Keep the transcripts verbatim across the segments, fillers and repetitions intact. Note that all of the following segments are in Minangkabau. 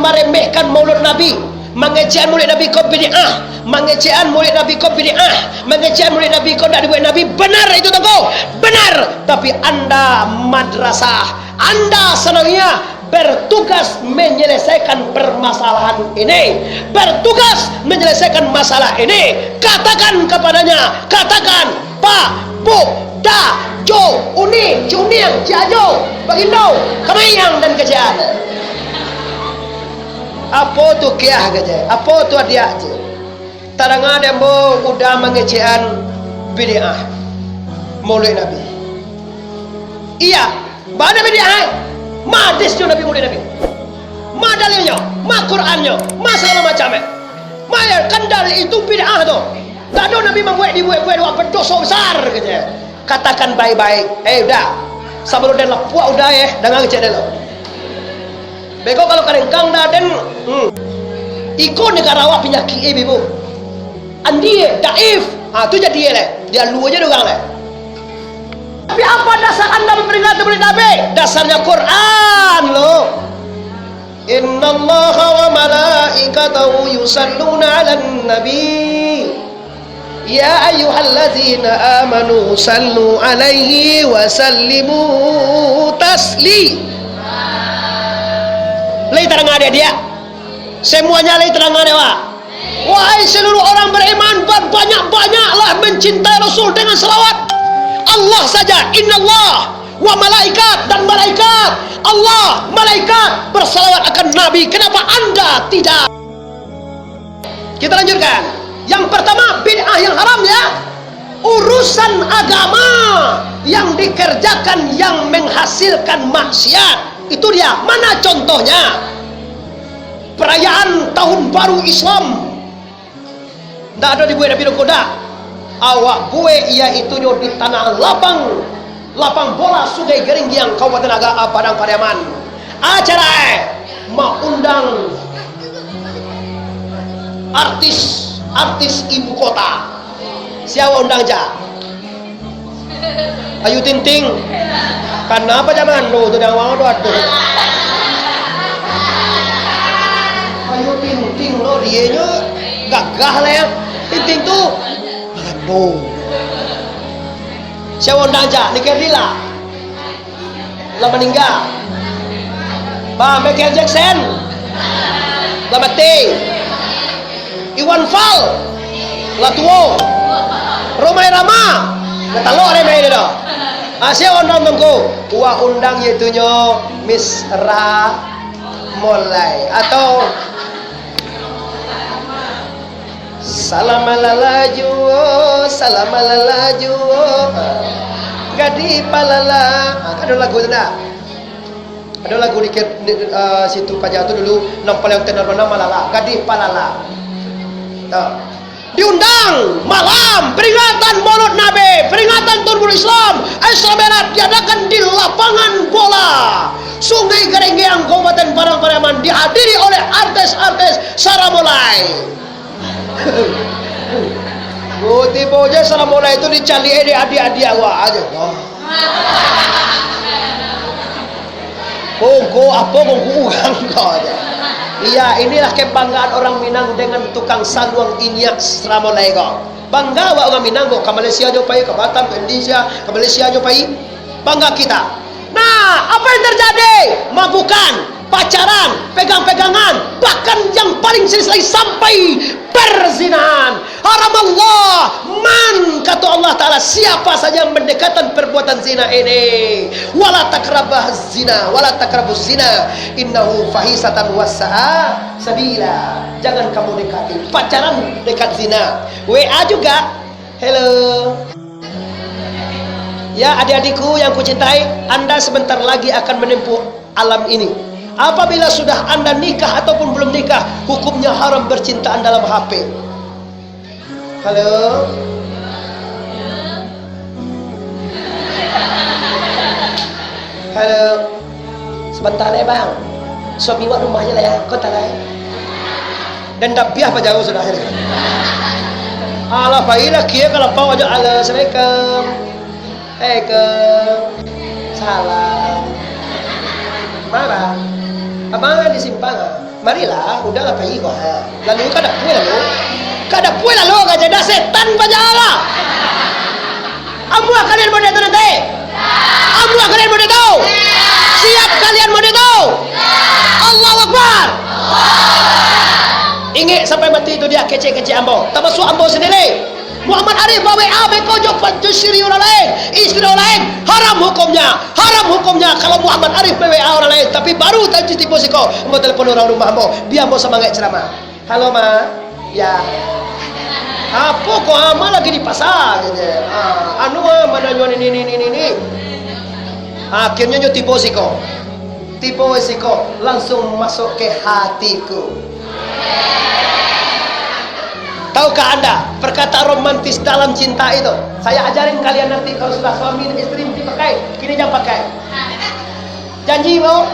maremehkan Maulud Nabi, mangecekan Maulid Nabi ko bid'ah, mangecekan Maulid Nabi ko bid'ah, mangecekan Maulid Nabi ko ndak dibuek Nabi, benar itu, Tuangku, benar. Tapi anda madrasah, anda sanawiyah, bertugas menyelesaikan permasalahan ini, bertugas menyelesaikan masalah ini. Katakan kepadanya, katakan, Pak, Bu, Da, Jo, Uni, Cuniang, Cik Ajo, Bagindo, Kamayang dan Kacian. Apo tu kiah kecek? Apo tu adiak cek? Tadanga dek ambo udah mangecekan bid'ah Maulid Nabi. Iya, bana bid'ah, eh? Ma hadisnyo Nabi Maulid Nabi? Ma dalilnyo? Ma Qurannyo? Ma sagalo macam, eh? Ma ya, kan dari itu bid'ah tu. Ndak ado Nabi mambuek dibuek-buek, wah, badoso besar, kecek. Katakan baik-baik, eh, udah. Sabalun den lapuak udah, eh, danga kecek den lo. Beko kalau kadengkang dah den, hmm. Iko negara awak panyakik, eh, Bibu. Andie, daif. Ah, tu jadi, eh, leh. Dia lu aja orang, leh. Tapi apa dasar anda memperingati Maulid Nabi? Dasarnya Quran, lo. Innallaha wa malaikatahu yusalluna 'alan nabi. Ya ayyuhallazina amanu sallu 'alaihi wa sallimu tasli. Lai tadanga dek adiak? Semuanya lai tadanga dek awak? Wahai seluruh orang beriman, berbanyak-banyaklah mencintai Rasul dengan salawat. Allah saja, innallah wa malaikat, dan malaikat Allah, malaikat bersalawat akan Nabi. Kenapa anda tidak? Kita lanjutkan. Yang pertama, bid'ah yang haram, ya. Urusan agama yang dikerjakan yang menghasilkan maksiat. Itu dia. Mana contohnya? Perayaan Tahun Baru Islam. Ndak ado dibuek Nabi doh ko, ndak. Awak buek, yaitunyo di tanah lapang, lapang bola Sungai Geringgiang, Kabupaten Aga-, Padang Pariaman. Acara, eh, maundang artis-artis ibu kota. Sia awak undang, cak? Ayu Ting Ting. Kanapa zaman dulu tu, dah awang tu, aduh. Ayu Ting Ting lo, dianyo gagah lah ya. Ting Ting tu. Aduh. Sia awak undang, cak? Nike Dila. Lah maningga. Bah, Michael Jackson. Lah mati. Iwan Fals. Lah tuo. Rhoma Irama. Lah talok deh main tu. Ah, sia undang Tuangku? Wak undang, yaitunyo Miss Ramolai atau Salam alala juo, salam alala juo. Gadih palala. Ah, kan ado lagu tu ndak? Ado lagu di, di, ah, situ Paja tu dulu, nan paling tenar bana Malala, Gadih Palala. Nah. Diundang malam peringatan Maulud Nabi, peringatan Tahun Baru Islam, Isra Mi'raj diadakan di lapangan bola Sungai Geringgiang, Kabupaten Padang Pariaman, dihadiri oleh artis-artis Saramulai. Oh, tibo je Saramulai tu dicaliak dek adiak-adiak awak aja. Wah. Kongko apo kongko urang ko aja. Iya, inilah kebanggaan orang Minang dengan tukang saluang inyiak Saramulai ko. Bangga awak urang Minang ko, ka Malaysia jo pai, ka Batam, ka Indonesia, ka Malaysia jo pai. Bangga kita. Nah, apa yang terjadi? Mabukan, pacaran, pegang-pegangan, bahkan yang paling serius lagi sampai perzinahan. Haram Allah, man, kata Allah Ta'ala, siapa saja yang mendekatkan perbuatan zina ini, wala takrabah zina, wala takrabuz zina, innahu fahisatan wasa'a sabila. Jangan kamu dekati. Pacaran dekat zina. W A juga. Hello. Ya, adik-adikku yang kucintai, Anda sebentar lagi akan menempuh alam ini. Apabila sudah Anda nikah ataupun belum nikah, hukumnya haram bercintaan dalam H P. Halo? Halo? Sabanta lai, Bang. Suami wak rumah je lah ya, kota lai. Dan dapiah pa jauah sudah ini. Alah, pailah kia ka lapau aja. Halo, assalamualaikum. Waalaikumsalam. Marah. Abang di simpang, ah? Marilah, udahlah, pai bah. Lalu ka dapua lalu. Ka dapua lalu, ka janda setan paja lah. Amuah kalian mode tu nanti? Amuah kalian mode tu? Siap kalian mode tu? Allahu Akbar. Ingek sampai mati tu dia kecek-kecek ambo, tamasuak ambo sandiri. Muhammad Arif ba-W A beko jo pancuri urang lain, istri urang lain, haram hukumnya, haram hukumnya kalau Muhammad Arif ba-W A urang lain. Tapi baru tadi tibo siko, ambo telepon urang rumah ambo, bia ambo samangaik ceramah. "Halo, Ma." "Ya." "Apo ko, Ma, lagi di pasa?" katanya. "Ah, anu, ah, mananyo ni, ni, ni, ni, ni, ni." Akhirnyo nyo tibo siko. Tibo siko, langsung masuk ke hatiku. Tahukah anda, perkataan romantis dalam cinta itu? Saya ajarin kalian nanti kalau sudah suami dan istri mesti pakai. Kini jangan pakai. Janji, bro.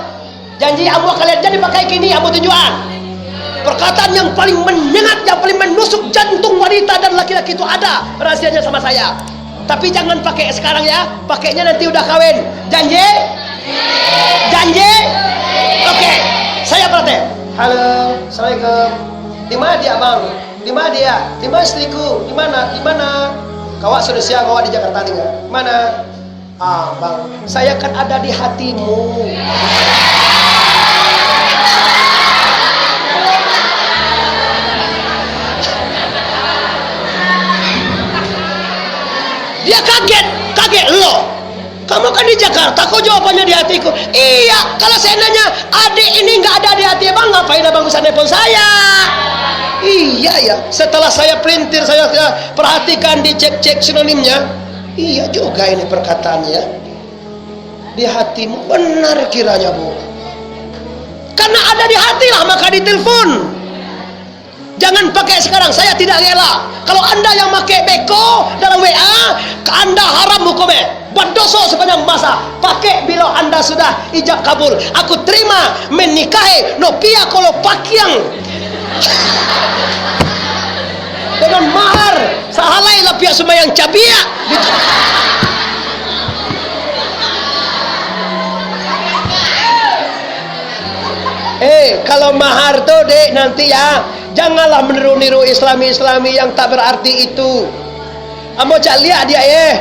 Janji ambo kalian jadi pakai kini, ambo tunjuakan. Perkataan yang paling menyengat, yang paling menusuk jantung wanita dan laki-laki itu ada rahasianya sama saya. Tapi jangan pakai sekarang ya, pakainya nanti udah kawin. Janji? Janji? Oke, saya perhati. "Halo, assalamualaikum. Di mana dia, Bang? Di mana dia? Di mana istriku? Di mana? Di mana?" "Kawak sudah siang, kawak di Jakarta tinggal. Mana?" "Ah, Bang, saya kan ada di hatimu." Dia kaget, kaget lo. "Kamu kan di Jakarta, kok jawabannya di hatiku?" "Iya, kalau seandainya adik ini nggak ada di hati Abang, ngapain Abang bisa nelpon saya?" "Iya ya, setelah saya pelintir, saya, saya perhatikan, dicek-cek sinonimnya. Iya juga ini perkataannya. Di hatimu benar kiranya, Bu. Karena ada di hati lah, maka ditelepon. Jangan pakai sekarang, saya tidak rela. Kalau anda yang pakai beko dalam W A, anda haram hukumnya. Berdosa sepanjang masa. Pakai bila anda sudah ijab kabul. Aku terima menikahi Nopia Kolo Pakiang. Dengan mahar sahalai lah pihak sumbayang cabiak." Eh, kalau mahar tu, Dek, nanti ya, janganlah meniru-niru Islami-Islami yang tak berarti itu. Ambo caliak dia, eh.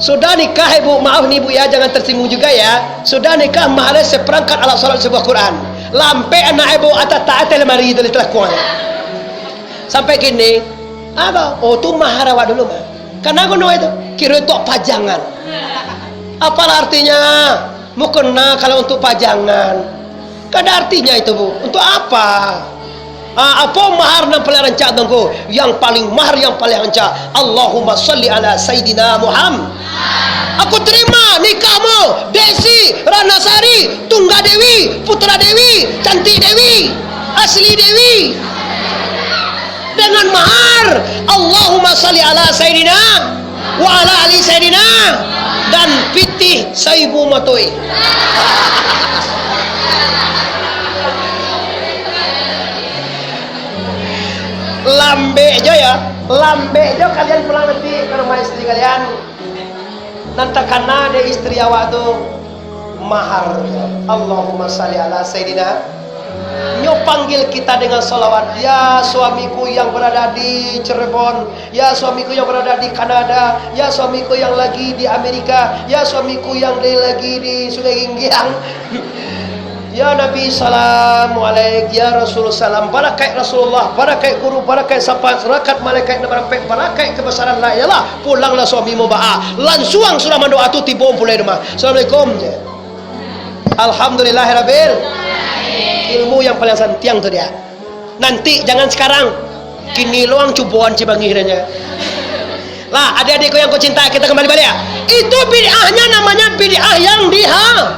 Sudah nikah, Ibu, maaf nih, Bu, ya, jangan tersinggung juga, ya. Sudah nikah, maharnya seperangkat alat sholat, sebuah Quran. Lampek anak Ibu, atas tak atas lemari itu, di telakung. Sampai kini, apa? Oh, tu mahar awak dulu, mah. Karena gunung itu, kira itu pajangan. Apalah artinya? Mukena kalau untuk pajangan. Kada artinya itu, Bu. Untuk apa? Ah, apa mahar nan paling rancak, Tuanku? Yang paling mahar, yang paling rancak. Allahumma salli ala Sayyidina Muhammad. Aku terima nikahmu, Desi Ranasari, Tungga Dewi, Putra Dewi, Cantik Dewi, Asli Dewi. Dengan mahar, Allahumma salli ala Sayyidina wa ala ali Sayyidina, dan pitih saibu matoi. Lambek jo ya, lambek jo kalian pulang nanti ka rumah istri kalian. Nan takana dek istri awak tu, mahar. Allahumma salli ala Sayyidina. Nyo panggil kita dengan salawat. Ya suamiku yang berada di Cirebon, ya suamiku yang berada di Kanada, ya suamiku yang lagi di Amerika, ya suamiku yang di, lagi di Sungai Ginggiang. Ya Nabi, salam alaik. Ya Rasul, salam. Barakaik Rasulullah, barakaik guru, barakaik sahabat, barakaik malaikat nan barampek, barakaik kebesaran la ilaha illallah. Pulanglah suami mubarak. Lansuang sudah mandoa tu, tibo pulo di rumah. Assalamualaikum, je. Alhamdulillahirabbil. Ilmu yang paling santiang tu dia. Nanti, jangan sekarang. Kini luang cuboan cibangih danya. Lah, adik-adikku yang kucintai, kita kembali balik ya. Itu bid'ahnya namanya bid'ah yang diha-,